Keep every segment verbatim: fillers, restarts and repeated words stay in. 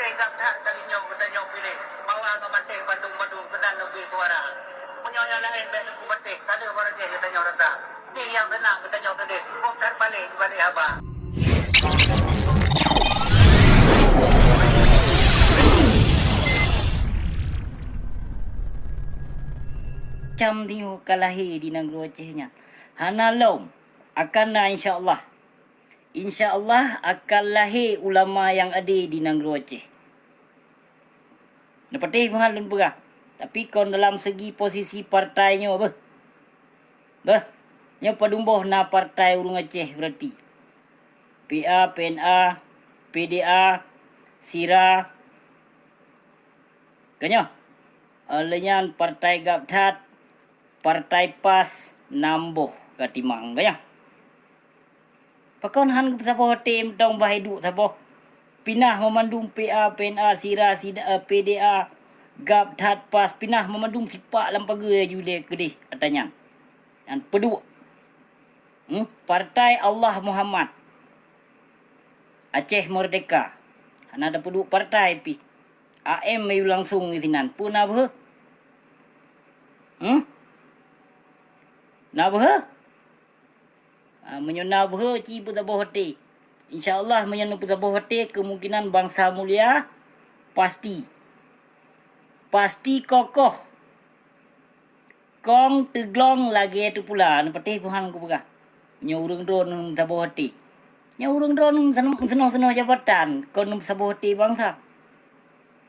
Teuka that kali nyoe geutanyoe piléh, bahwa ngon maté bandum-bandum keunan leubeh suara. Meunyoe nyang laén bèk teupeupatéh, ka lheueh barangkeh geutanyoe rasa. Di nyang seunang geutanyoe keudeh, kok that paléh dibalek haba. Macam tanyoe ka lahé di nanggroe Aceh nyan. Hana lom, akan na insya Allah. Insya Allah akan lahé ulama nyang ade di nanggroe Aceh. Neupatéh meuhan lôn peugah. Tapi kon dalam segi posisi partai nyoe beuh. Beuh, nyoe padum boh na partai ureueng Aceh berarti. P A, P N A, P D A, Sira. Ka nyoe. Lheueh nyan partai gab that, partai pas nam boh ka timang ka nyoe. Pakon han geupeusaboh até mantong bah iduek saboh? Pinah meumandum P A, P N A, Sira, Sida, eh, P D A, gab that pas, pinah meumandum sipak lam pageue aju lé keudeh ata nyan. Nyan peuduek. Hmm? Partai Allah Muhammad. Aceh Merdeka. Hana tapeuduek partai pih. A M ayue langsung di sinan. Peue na beuhe? Hmm? Na beuhe? Ah, meunyoe na beuhe, ci peusaboh até. Insya Allah, meunyoe neupeusaboh até, kemungkinan Bansa Mulia pasti. Pasti kokoh. Kong teuglong lagèe teupula, neupatéh Tuhan kupeugah. Nyoe ureueng droeneuh meusaboh até. Nyoe ureueng droeneuh meuseunah-, meuseunah-seunah jabatan, kon neumeusaboh até bansa.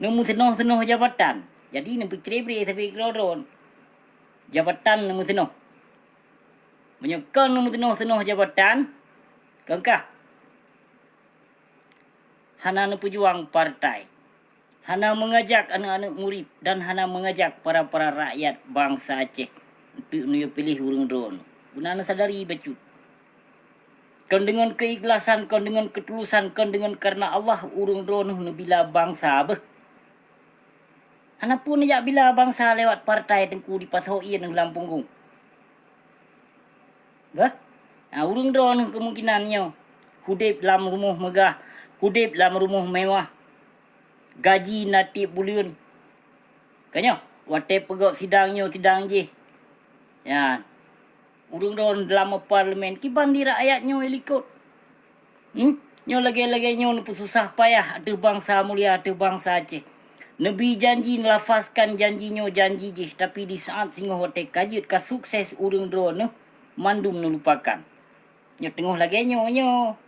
Neumeuseunah-seunah jabatan. Jadi, neupeucré-bré sabe keudroe droen. Jabatan neumeuseunah. Meunyoe kon neumeuseunah-seunah jabatan, kon kah hana neupeujuang partai, hana meungajak aneuk-aneuk murit dan hana meungajak para-para rakyat bansa Aceh untuk neuyue piléh ureueng droeneuh. Beuna neusadari bacut. Kon deungon keuikhlasan, kon deungon keutulusan, kon deungon kareuna Allah ureueng droeneuh neubila bansa beuh. Hana peue neujak bila bansa lewat partai teungku dipasoe ié neuh lam punggong. Bah, na ureueng droeneuh keumungkinan nyoe udeb lam rumoh meugah, udeb lam rumoh mewah, gaji na tieb buleuen. Ka nyoe, watèe peugöt sidang nyoe sidang jih. Nyan, ureueng droeneuh lam parlemen, kiban di rakyat nyoe likot. Hmm? Nyoe lagèe-lagèe nyoe neupeususah payah ateueh bansa mulia, ateueh bansa Aceh. Neubi janji, neulafazkan janji nyoe janji jih, tapi di saat singoh watèe ka jeuet ka sukses ureueng droeneuh mandum neulupakan. Nyoe teungoh lagèe nyoe nyoe.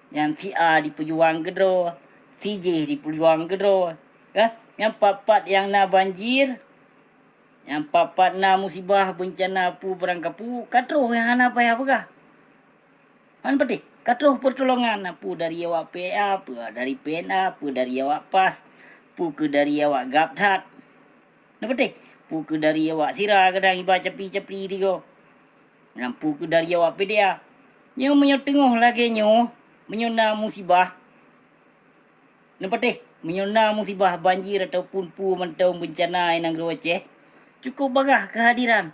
Nyang si A dipeujuang keudroe, si J dipeujuang keudroe. Kan? Nyang pat-pat nyang na banjir, nyang pat-pat na musibah, beuncana, peue barang kapeue, ka troh nyang hana payah peugah. Kan beutôi? Ka troh peutulongan, peue dari awak P A, peue dari P N A, peue dari awak pas, peue keu dari awak gab that. Neupatéh, peue keu dari awak Sira kadang iba capli-capli tigoe. Nyan peue keu dari awak P D A. Nyoe meunyoe teungoh lagèe nyoe, meunyoe na musibah, neupatéh, meunyoe na musibah banjir ataupun peue mantong beuncana i nanggroe Aceh, cukôp bagaih keuhadiran,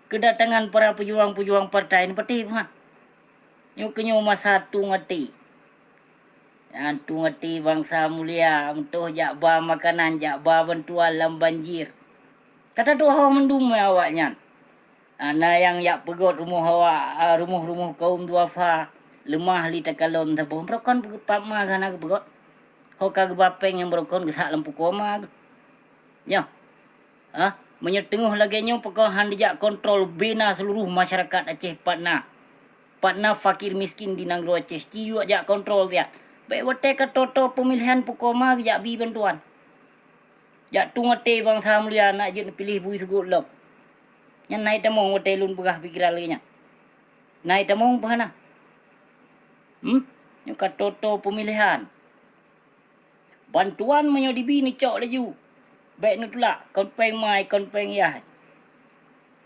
keudatangan para peujuang-peujuang partai, neupatéh meuhan. Nyoe keuh nyoe masa tueng até. Nyan tueng até bansa mulia, meutoh jak ba makanan, jak ba bantuan lam banjir. Ka tatu'oh mandum awaknyan. Ah, na nyang jak peugöt rumoh awak, ah, rumoh-rumoh kaum duafa, leumah lé takalon saboh. Beurokon pat ma hana geupeugöt. Ho ka geuba péng nyang beurokon geusak lam pukoe ma geuh. Nyoe. Ha? Meunyoe teungoh lagèe nyoe, pakon han dijak kontrol bina seuluruh masyarakat Aceh pat na. Pat na fakir miskin di nanggroe Aceh, ci jak kontrol siat. Bèk watèe ka toe-toe peumilihan pukoe ma geujak bi bantuan. Jak tueng até bansa mulia nak jeuet neupiléh bui seugot lom. Nyan na itamong watèe lôn peugah pikeran lagèe nyan. Na itamong peue hana? Hmm? Nyoe ka toe-toe peumilihan. Bantuan meunyoe dibi neucok laju. Bèk neutulak, kon péng ma, kon péng yah.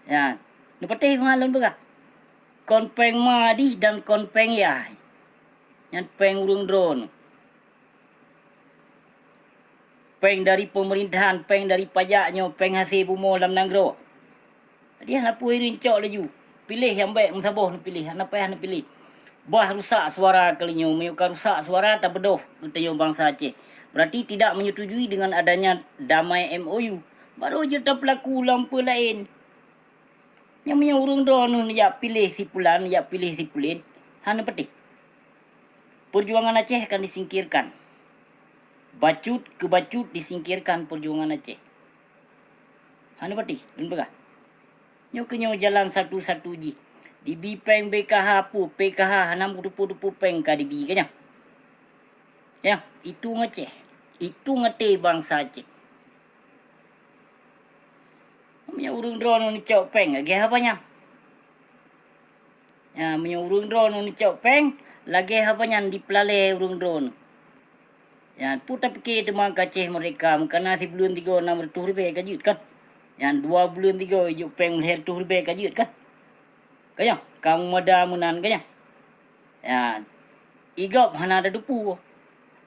Nyan, neupatéh meuhan lôn peugah. Kon péng ma dih dan kon péng yah. Nyan péng ureueng droeneuh. Péng dari peumeurintahan, péng dari pajak nyoe, péng hasé bumoe lam nanggroe. Jadi hana peue neucok laju. Piléh nyang bèk meusaboh neupiléh, hana payah neupiléh. Bah rusak suara kali nyoe, meunyoe ka rusak suara tabeudôh geutanyoe bansa Aceh. Berarti tidak menyetujui dengan adanya damai M O U. Baru jeuet tapeulaku lam peue laén. Nyang meunyoe ureuëng droeneuh jak piléh si pulan, jak piléh si pulan, hana patéh. Perjuangan Aceh akan disingkirkan. Bacut keu bacut disingkirkan perjuangan Aceh. Hana patéh, lôn peugah. Nyoe keuh nyoe jalan satu-satu jih. Dibi péng B K H peue, P K H hana meuteupeu-teupeu péng ka dibi ka nyoe. Ya, itu ngaceh. Itu ngaté bansa Aceh. Meunyoe ureuëng droeneuh neucok péng, lagée haba nyan. Ya, meunyoe ureuëng droeneuh neucok péng, lagée haba nyan dipeulalée ureuëng droeneuh. Ya, peue tapike teuma ka Aceh merdeka, meukana sibuleuen tiga enam reutôh ribée ka jeuet kan? Ya, dua buleuen tiga ijok péng lhée reutôh ribée ka jeuet kan? Ka nyoe, ka meumada meunan ka nyoe. Ya, i gob hana tatupeue.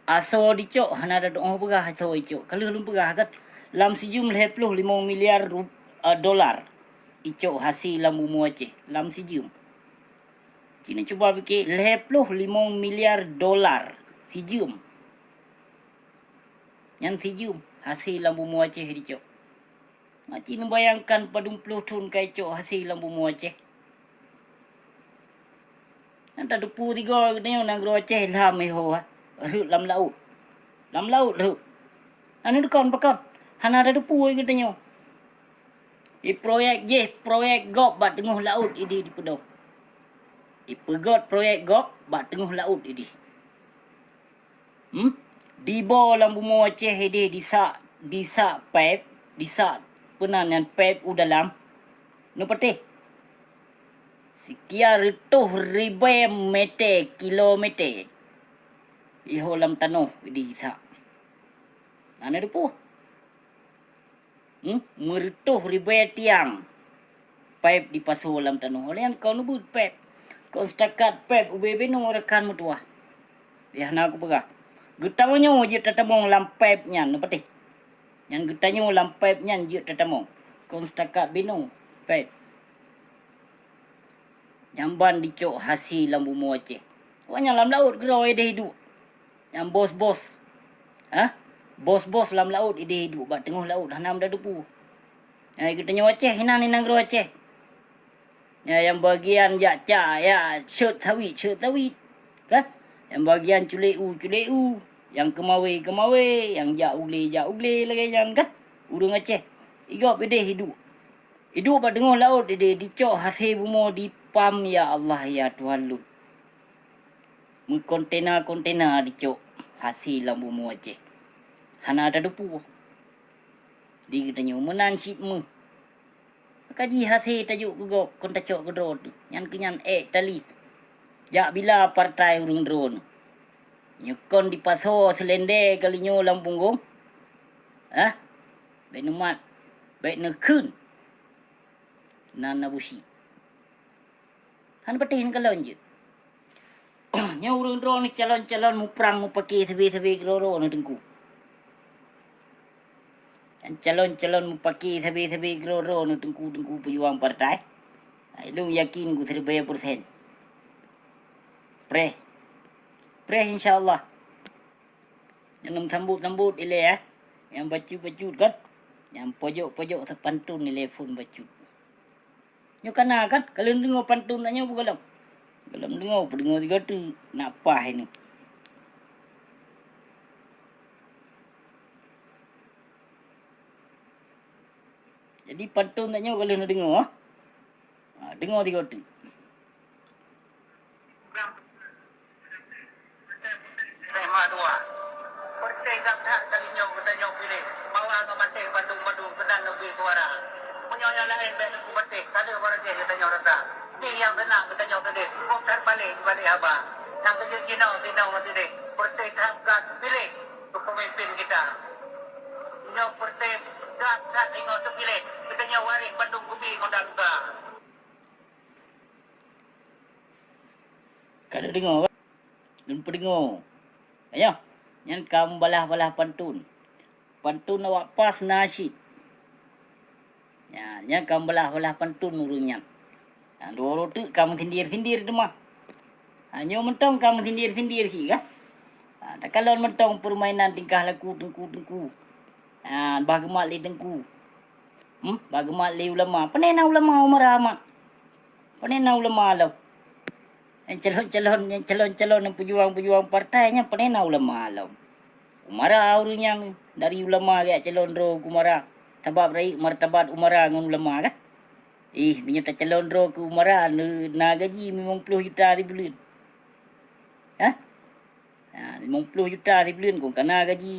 Asoe dicok hana tatuoh peugah asoe icok. Ka lheueh lôn peugah kan, lam sijeuem lhée ploh limong miliar ru-, eh, dolar icok hase lam bumoe Aceh, lam sijeuem. Ci neucuba pike, lhée ploh limong miliar dolar sijeuem. Nyan sijeuem hase lam bumoe Aceh dicok. Maci neubayangkan padum ploh thon ka icok hase lam bumoe Aceh. Nyan tatupeue tiga geutanyoe nanggroe Aceh lam iho, rhot lam laôt. Lam laôt rhot. Anu dukon pakon? Hana tatupeue geutanyoe. I proyek jih, proyek gob bak teungoh laôt ideh dipeudong. Ipeugét proyek gob bak teungoh laôt ideh. Hmm? Dibo lam bumoe Aceh ideh disak, disak pép, disak peunan nyan pép u dalam. Neupatéh. Sikian reutôh ribée meter, kilometer. Iho lam tanoh ideh disak. Hana tatupeue. Hmm? Meureutôh ribée tiang pép dipasoe lam tanoh. Oleh nyan kon ubit pép. Kon setakat pép ubé binoe rakan meutuwah. Yah na kupeugah. Geutanyoe jeuet tatamong lam pép nyan, neupatéh. Nyan geutanyoe lam pép nyan jeuet tatamong. Kon setakat binoe pép. Nyang ban dicok hase lam bumoe Aceh. Awaknyan lam laôt keudroe ideh iduek. Nyang bos-bos. Hah? Bos-bos lam laôt ideh iduek, bak teungoh laôt hana meudatupu. Hai geutanyoe Aceh, inan i nanggroe Aceh. Ya, nyang bagian jak cak, ya, cot sawit, cot sawit. Kan? Nyang bagian culek u, culek u. Nyang keumawe, keumawe. Nyang jak u glé, jak u glé lagée nyan, kan? Ureuëng Aceh. I gob ideh iduek. Iduek bak teungoh laôt ideh, dicok hase bumoe dipam, ya Allah, ya Tuhan lôn. Meukontena-kontena dicok hase lam bumoe Aceh. Hana tatupu. Di geutanyoe meunan cit meuh. Ka jih hase tajok keu gob, kon tacok keudroe teuh. Nyan keuh nyan ék tali. Jak bila partai ureuëng droeneuh. Nyoe kon dipasoe seulendé kali nyoe lam punggong. Hah? Bék neumat, bék neukheun. Nan Abusyik. Hana patéh neukalon jeuet. Nyoe ureuëng droeneuh calon-calon muprang mupake sabe-sabe keudroe-droeneuh Teungku. Nyang calon-calon mupake sabe-sabe keudroe-droeneuh Teungku-teungku peujuang partai. Hai, lôn yakin ku siribée persen. Preh. Preh insya Allah. Nyang neusambot-sambot ilée, eh. Nyang bacut-bacut kan. Nyang pojok-pojok seupantun ilée phon bacut. Nyoe kana kan, ka lheueh deungoe pantun tanyoe beugohlom. Gohlom deungoe, peudeungoe sigoe teuk, nak paih nyoe. Jadi pantun tanyoe ka lheueh neudeungoe. Ha, deungoe sigoe teuk. Tema dua. Percaya gab that kali nyoe geutanyoe piléh, bahwa ngon maté bandum-bandum keunan leubeh suara. Meunyoe nyang laén bék neupeupatéh, ka lheueh barajéh geutanyoe rasa. Di nyang seunang geutanyoe keudeh, kok that balek, balek haba. Nyang keujeuet jinoe, jinoe ngon sideh. Percaya that gab piléh keu peumimpin kita. Nyoe percaya gab that ingat teupiléh, geutanyoe waréh bandum geubi ngon daluga. Ka neudeungoe kan? Lôn peudeungoe. Ayoh, nyan ka meubalah-balah pantun. Pantun awak pas na cit. Nyan, nyan ka meubalah-balah pantun ureuëng nyan. Nyan dua uroe teuk ka meusindir-sindir teuma. Ha, nyoe mantong ka meusindir-sindir cit kan? Ha, takalon mantong peurmainan tingkah laku teungku-teungku. Ha, bah geumat lé teungku. Hmm, bah geumat lé ulama. Pane na ulama umara mat? Pane na ulama lom? Nyang calon-calon, nyang calon-calon nyang peujuang-peujuang partai nyan pane na ulama lom? Umara ureuëng nyan dari ulama geujak calon droe keu umara. Sabab rayeuk martabat umara ngon ulama kan? Ih, meunyoe tacalon droe keu umara, na gaji limong ploh juta sibuleuen. Hah? Ha, limong ploh juta sibuleuen kon kana gaji.